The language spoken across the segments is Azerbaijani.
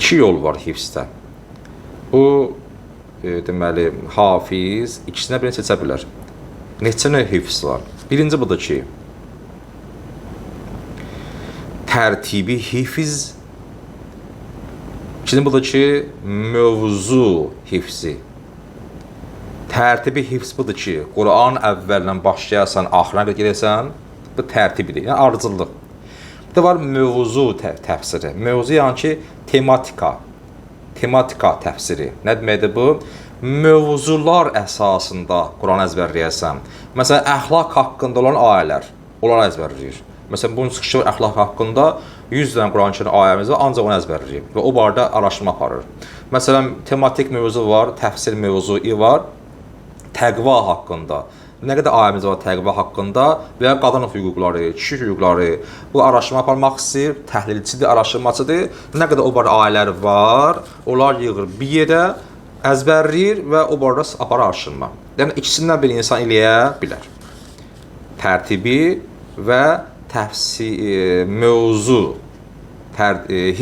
İki yol var hifzdə. Bu, deməli, hafiz ikisindən birini seçə bilər. Neçə növ hifz var? Birinci budur ki, tərtibi hifz. İkinci budur ki, mövzu hifzi. Tərtibi hifz budur ki, Quran əvvəldən başlayasan, axırına qədər gedəsən, bu tərtibidir, yəni ardıcıllıq. Bir də var mövzu təfsiri. Mövzu yəni ki, tematika. Tematika təfsiri. Nə deməkdir bu? Mövzular əsasında Quranı əzbərləyəsən. Məsələn, əxlaq haqqında olan ayələr, onları əzbərləyir. Məsələn, bunun çıxışı var əxlaq haqqında 100 dənə Quran-ı Kərim ayəmiz var, ancaq onu əzbərləyir və o barədə araşdırma aparır. Məsələn, tematik mövzu var, təfsir mövzuu var, təqva haqqında. Nə qədər ayəmiz var təqva haqqında və ya qadın hüquqları, kişi hüquqları. Bu araşdırma aparmaq istəyir, təhlilçidir, araşdırmaçıdır. Nə qədər o barədə ayələr var, onlar yığır bir yerə, əzbərləyir və o barədə aparır araşdırma. Yəni ikisindən bir insan eləyə bilər. Tərtibi və təfsir, mövzu,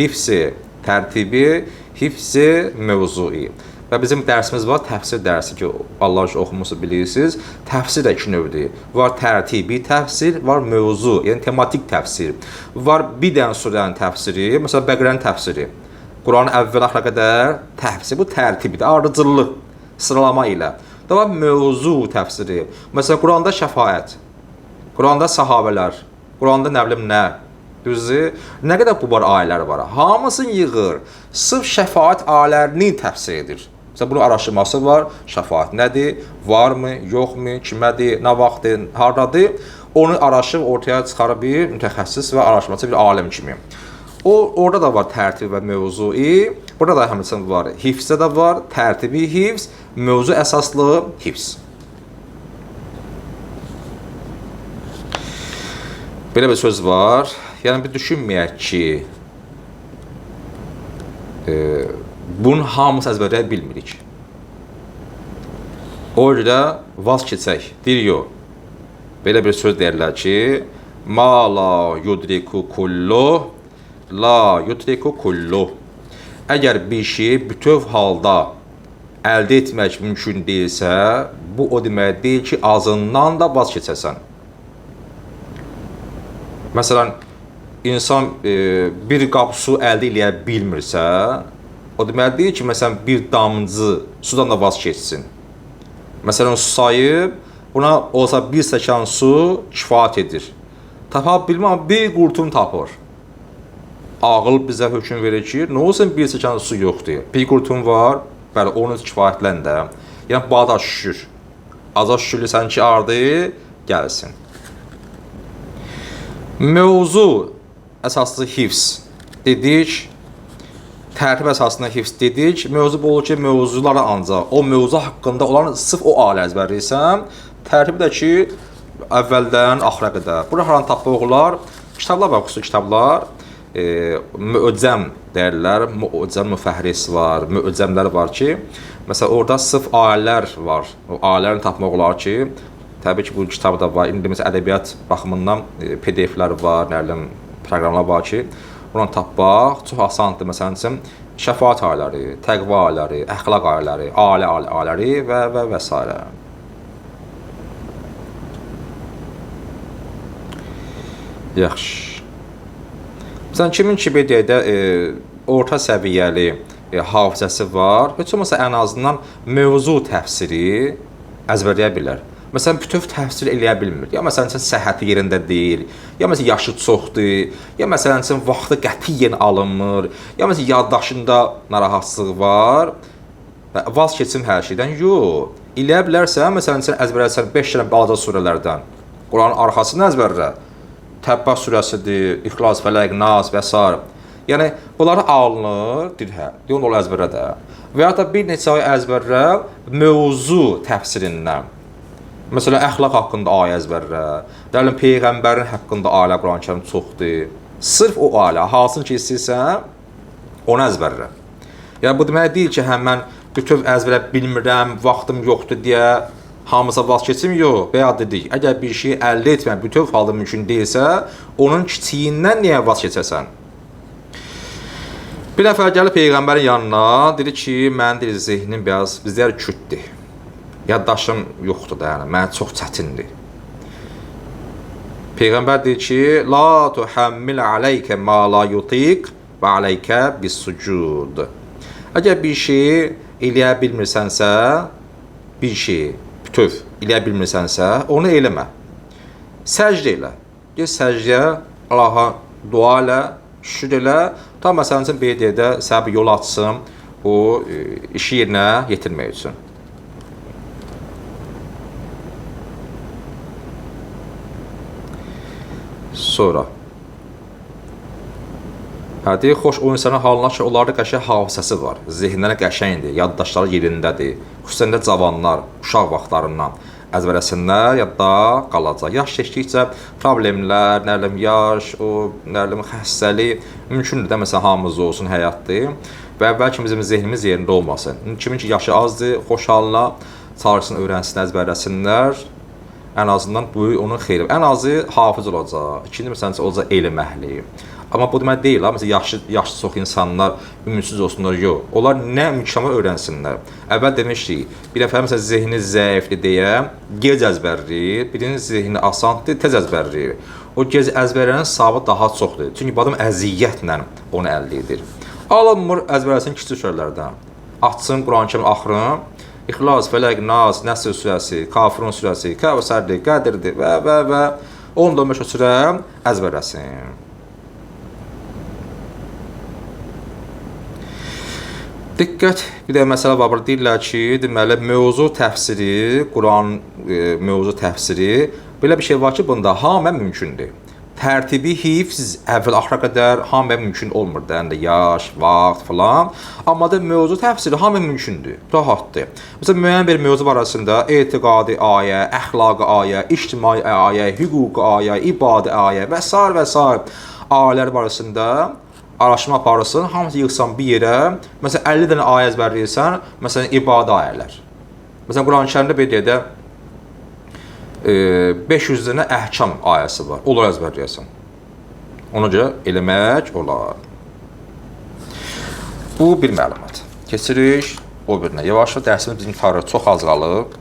hifzi, tərtibi, hifzi mövzui. Və bizim dərsimiz var, təfsir dərsi ki, Allah üçün oxumusunuz, bilirsiniz. Təfsir də iki növdür. Var tərtibi təfsir, var mövzu, yəni tematik təfsir. Var bir dənə surənin təfsiri, məsələn, Bəqərənin təfsiri. Quranın əvvəl axıra qədər təfsir, bu tərtibidir, ardıcıllıq, sıralama ilə. Da var mövzu təfsiri. Məsələn, Quranda şəfaət, Quranda sahabələr, Quranda nə bilim nə. Düzdür? Nə qədər bu bar ayələr var. Hamısını yığır. Sırf şəfaət ayələrini təfsir edir. Məsələn, bunun araşdırması var. Şəfaət nədir? Varmı? Yoxmu? Kimədir? Nə vaxtdır? Hardadır? Onu araşdırıb ortaya çıxarır bir mütəxəssis və araşdırmaçı bir alim kimi. O, orada da var tərtib və mövzui. Burada da həmçinin var. Hifzdə də var. Tərtibi hifz, mövzu əsaslı hifz. Belə bir söz var. Yəni bir düşünməyək ki, bunun hamısı əzbərləyə bilmirik. O görə vaz keçək. Deyir yox. Belə bir söz deyirlər ki, ma la yudriku kullu la yudriku kullu. Əgər bir şeyi bütöv halda əldə etmək mümkün deyilsə, bu o demək deyil ki, azından da vaz keçəsən. Məsələn, insan bir qap su əldə eləyə bilmirsə, o demək deyil ki, məsələn, bir damcı sudan da vaz keçsin. Məsələn, susayıb, buna olsa bir stəkan su kifayət edir. Tapa bilməm, bir qurtum tapır. Ağıl bizə hökm verir ki, nə olsun bir stəkan su yoxdur. Bir qurtum var, bəli, onu kifayətlən də. Yəni, bada şükür. Aza şükürlüsən ki, ardı gəlsin. Mövzu əsaslı hifz dedik, tərtib əsasında hifz dedik. Mövzu bu olur ki, mövzulara ancaq o mövzu haqqında olan sırf o ailə əzbərləyirsən. Tərtib də ki, əvvəldən axıra qədər. Bura haran tapmaq olar? Kitablar var, xüsusi kitablar. Möcəm deyirlər, möcəm müfəhris var, möcəmlər var ki, məsələn, orada sırf ailələr var. O ailələrini tapmaq olar ki, təbii ki, bu kitabda da var. İndi məsələn, ədəbiyyat baxımından PDF-lər var, nə bilim, proqramlar var ki, onu tapmaq çox asandır. Məsələn üçün, şəfaət ayələri, təqva ayələri, əxlaq ayələri, ailə ayələri və s. Yaxşı. Məsələn, kimin ki, bir deyək də, orta səviyyəli hafizəsi var, heç olmasa ən azından mövzu təfsiri əzbərləyə bilər. Məsələn, bütöv təfsir eləyə bilmir. Ya məsələn üçün səhhəti yerində deyil, ya məsələn yaşı çoxdur, ya məsələn üçün vaxtı qətiyyən alınmır, ya məsələn yaddaşında narahatlıq var. Vaz keçim hər şeydən. Yox. Eləyə bilərsən, məsələn üçün əzbərləsən 5 dənə balaca surələrdən. Quranın arxasını əzbərlə. Təbbə surəsidir, İxlas, Fələq, Nas və s. Yəni bunları alınır, deyir hə, deyir onu əzbərlə də. Və ya da bir neçə ay əzbərlə mövzu təfsirindən. Məsələn, əxlaq haqqında ayə əzbərlə, deyəlim, Peyğəmbərin haqqında ayə Quran-ı Kərim çoxdur. Sırf o ayə, hansını ki istəyirsən, onu əzbərlə. Yəni bu demək deyil ki, hə mən bütöv əzbərə bilmirəm, vaxtım yoxdur deyə hamısına vaz keçim, yox. Bayaq dedik, əgər bir şeyi əldə etmək bütöv halda mümkün deyilsə, onun kiçiyindən niyə vaz keçəsən? Bir nəfər gəlib peyğəmbərin yanına, dedi ki, mənim deyir, zehnim biraz, bizlər kütdür. Yaddaşım yoxdur da, yəni, mənə çox çətindir. Peyğəmbər deyir ki, la tuhammil aleykə ma la yutiq və aleykə bis-sucud. Əgər bir şeyi eləyə bilmirsənsə, bir şeyi bütöv eləyə bilmirsənsə, onu eləmə. Səcdə elə. Gel səcdəyə, Allaha dua elə, şükür elə. Tam məsələn üçün belə deyək də, sənə bir yol açsın o işi yerinə yetirmək üçün. Sonra deyir, xoş o insanın halına ki, onlarda qəşəng hafizəsi var, zehinləri qəşəngdir, yaddaşları yerindədir. Xüsusən də cavanlar, uşaq vaxtlarından əzbərləsinlər, yadda qalacaq. Yaş keçdikcə problemlər, nə bilim, yaş, o, nə bilim, xəstəlik mümkündür də, məsələn, hamımızda olsun həyatdır və bəlkə bizim zehnimiz yerində olmasın. Kimin ki, yaşı azdır, xoş halına çalışsın, öyrənsin, əzbərləsinlər. Ən azından bu onun xeyri. Ən azı hafiz olacaq. İkinci məsələn olacaq elm əhli. Amma bu demək deyil, ha, məsələn yaşlı çox insanlar ümidsiz olsunlar, yox. Onlar nə imkanı öyrənsinlər. Əvvəl demişdik, bir nəfər məsələn zehni zəifdir deyə gec əzbərləyir, birinin zehni asandır, tez əzbərləyir. O gec əzbərləyənin savabı daha çoxdur. Çünki bu adam əziyyətlə onu əldə edir. Alınmır əzbərləsin kiçik surələrdən. Açsın Quran-Kərimin axırını. İxlas, Fələq, Nas, Nəsr surəsi, Kafirun surəsi, Kəvsərdir, Qədirdir və 10-15 surə əzbərləsin. Diqqət, bir də məsələ var, burada deyirlər ki, deməli, mövzu təfsiri, Quran mövzu təfsiri, belə bir şey var ki, bunda hamıya mümkündür. Tərtibi hifz əvvəl axıra qədər hamıya mümkün olmur da, yəni yaş, vaxt filan. Amma da mövzu təfsiri hamıya mümkündür, rahatdır. Məsələn, müəyyən bir mövzu barəsində etiqadi ayə, əxlaqi ayə, ictimai ayə, hüquqi ayə, ibadə ayə və sair və sair ayələr barəsində araşdırma aparırsın, hamısı yığsan bir yerə, məsələn, 50 dənə ayə əzbərləyirsən, məsələn, ibadə ayələr. Məsələn, Quran-ı Kərimdə bir deyək də, 500 dənə əhkam ayəsi var. Onları əzbərləyəsən. Ona görə eləmək olar. Bu bir məlumat. Keçirik o birinə. Yavaş-yavaş dərsimiz bizim tarixi çox az qalıb.